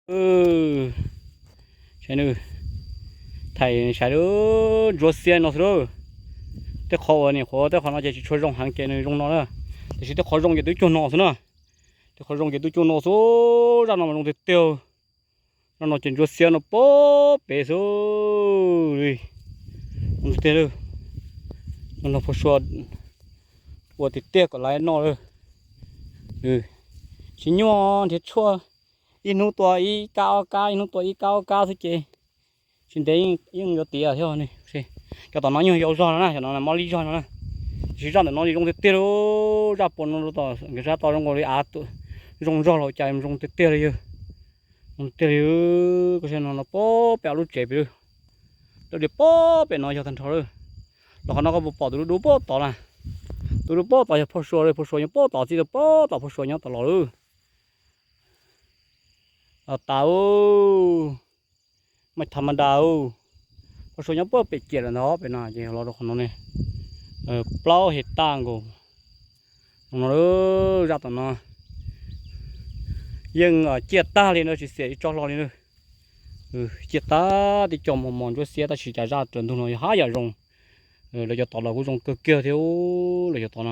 Saib nws, thaij saib lub ntsuab xiab no xwb lawm. Tej qhov uas nim qhuav tej qhov no ces tsis tshua zoo heev ces nws zoo no na. Tiam sis tej qhov zoo ces twb cuag no xwb na. Tej qhov zoo ces twb cuag no xwb, zaj no mas zoo tiag tiag. Zaj no ces ntsuab xiab no pab pem xwb. Zoo tiag tiag. No no phua sua ua tiag tiag kom lawv noj lawm. Tsis nyuaj, nrhiav tshuaj ib hnub tua ib kab ob kab, ib hnub tua ib kab ob kab xwb ces tsis ntev yeej yuav tiav thiab. Cov tom no nyuag yau zog no na, cov no mob li zog no na. Tiam sis zaj ntawm no zoo tiag tiag li. Zaj pua no rau tom nkawd sab tod zoo nkaus li av, zoo zog los cas zoo tiag tiag li yog. Zoo tiag li. Koj saib no no pab pem lub tsev pem lub, rau li pab pem no yog tag nrho lawm. Los qhov no koj puas pom tus dub dub pab tod na? Tus dub pab tod yog phua sua li, phua sua nyob pab tod, txij tus pab tod phua sua nyob tod los lawm. Los tas, mas tham mas das, phua sua nyob pab pem ciam lawm ntag. Pem no ces los rau qhov no ne, plaub hais tag nkaus. No, zaj tom no yeej ciaj tag li na, tsis xiam ib tsob hlo li na. Ciaj tag, tib co mos mos ntsuab xiab tab sis cas zaj raws ntug no yog haj yam zoo. Lawv cov tod los kuj zoo kawg kiag thiab, lawv cov tod no.